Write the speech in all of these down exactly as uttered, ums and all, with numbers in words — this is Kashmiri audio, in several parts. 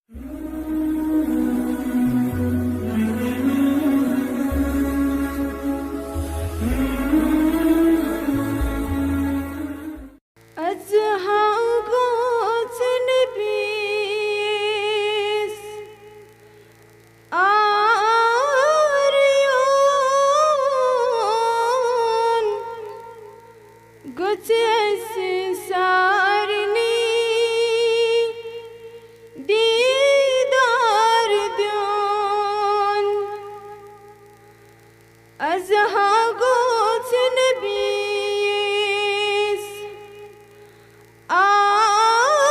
از ہا گوژھ نبیس آریون، گوژھ اسہِ سارنٕے دیٖدار دیُن۔ از ہا گوژھ نبیس آریون،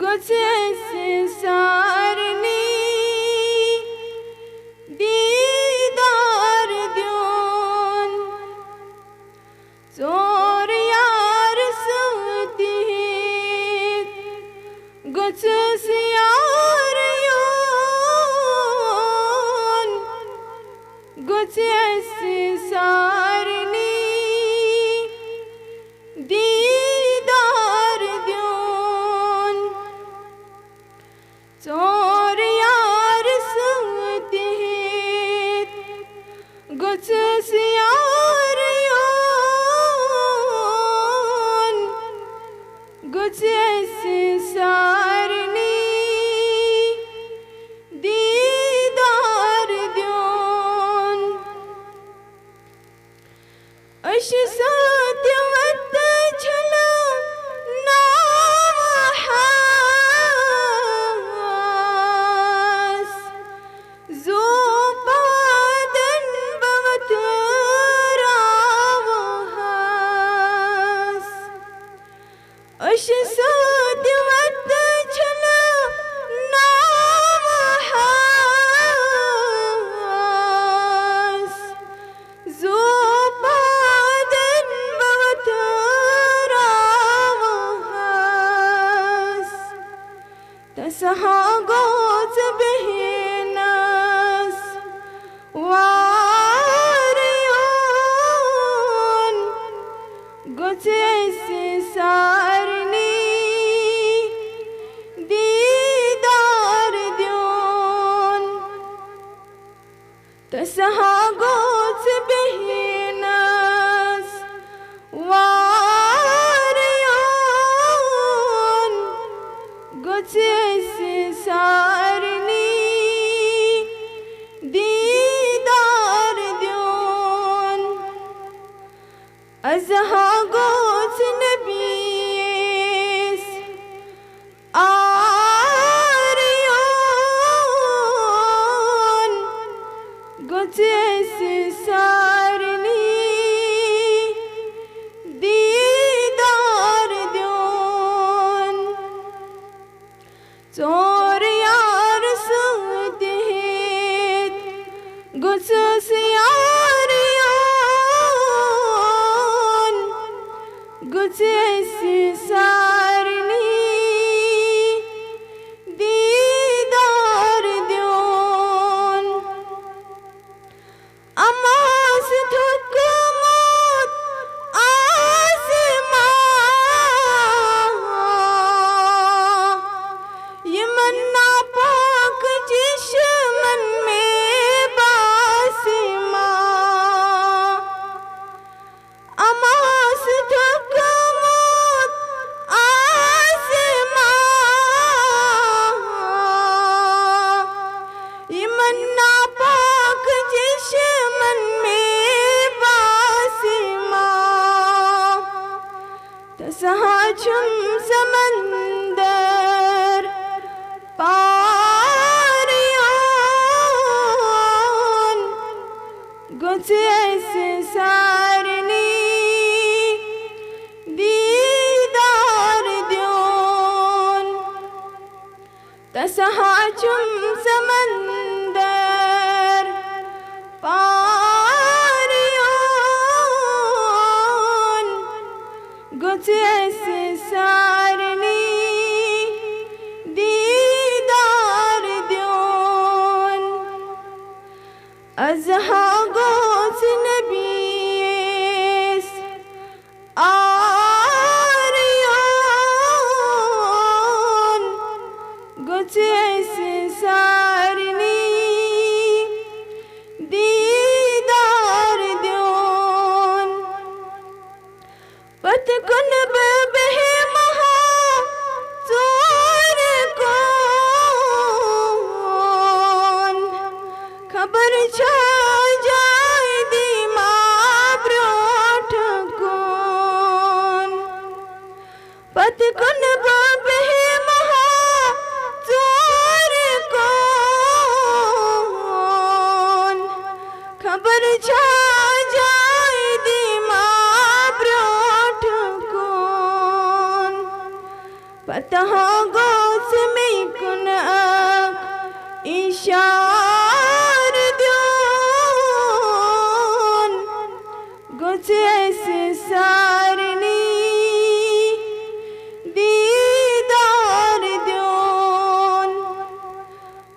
گوژھ اسہِ سارنٕے دیٖدار دیُن۔ ژور یار سۭتۍ ہیٚتھ گوٚژھُس یار یُن، گوٚژھ اسہِ سارنٕے دیٖدار دیُن۔ ژور یار سۭتۍ ہیٚتھ گوٚژھُس یار یُن، گوٚژھ اسہِ سارنٕے دیٖدار دیُن۔ أچھ سۭتۍ وَتہٕ چھَلہٕ ناوٕ ہَس، زُو پادَن بہٕ وَتہٕ راوٕ ہَس۔ أچھ سۭتۍ وَتہٕ چھَلہٕ ناوٕ ہَس، زُو پادَن بہٕ وَتہٕ راوٕ ہَس۔ تَس ہا گوٚژھ بیٚہنَس وار یُن، گوٚژھ اسہِ سارنٕے دیٖدار دیُن۔ تَس ہا گوٚژھ بیٚہنَس وار یُن، گوٚژھ اسہِ سارنٕے دیٖدار دیُن۔ از ہا گوٚژھ نبیس آریون، گوٚژھ اسہِ سارنٕے دیٖدار دیُن۔ ژور یار سۭتۍ ہیٚتھ گوٚژھُس یار یُن، گوٚژھ اسہِ سارنٕے دیٖدار دیُن۔ اَماس تھوٚکمُت آسمان، یِمن ناپاک چشمن مےٚ باسہِ ما۔ اَماس تھوٚکمُت آسمان، یِمن ناپاک چشمن مےٚ باسہِ ما۔ تَس ہا چھُم سمندر پار یُن، گوٚژھ اسہِ سارنٕے دیٖدار دیُن۔ تَس ہا چھُم سمندر پار یُن، گوٚژھ اسہِ سارنٕے دیٖدار دیُن۔ از ہا گوٚژھ نبیس آریون، پتہٕ کُن بہٕ بیٚہمہٕ ہا ژوٗرِ کُن، خبر چھا جاے دیٖما برٛونٛٹھ کُن۔ پتہٕ کُن بہٕ بیٚہمہٕ ہا ژوٗرِ کُن، خبر چھا جاے دیٖما برٛونٛٹھ کُن۔ پتہٕ ہا گوٚژھ مےٚ کُن اکھ اِشارٕ دیُن، گوٚژھ اَسہِ سارنٕے دیٖدار دیُن۔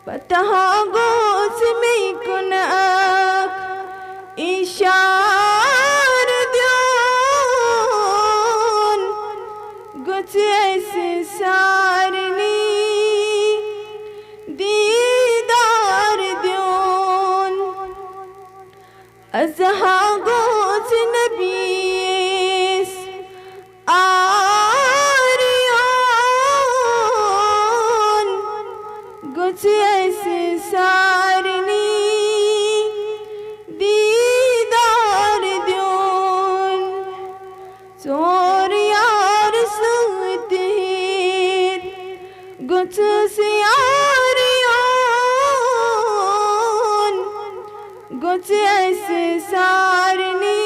پتہٕ ہا گوٚژھ مےٚ کُن اکھ اِشارٕ دیُن، گوٚژھ اَسہِ سارنٕے دیٖدار دیُن۔ از ہا گوٚژھ نبیَس آریُن، گوٚژھ اَسہِ سارنٕے دیٖدار دیُن۔ ژور یار سۭتۍ ہیٚتھ گوٚژھُس یار یُن، گوٚژھ اَسہِ سارنٕے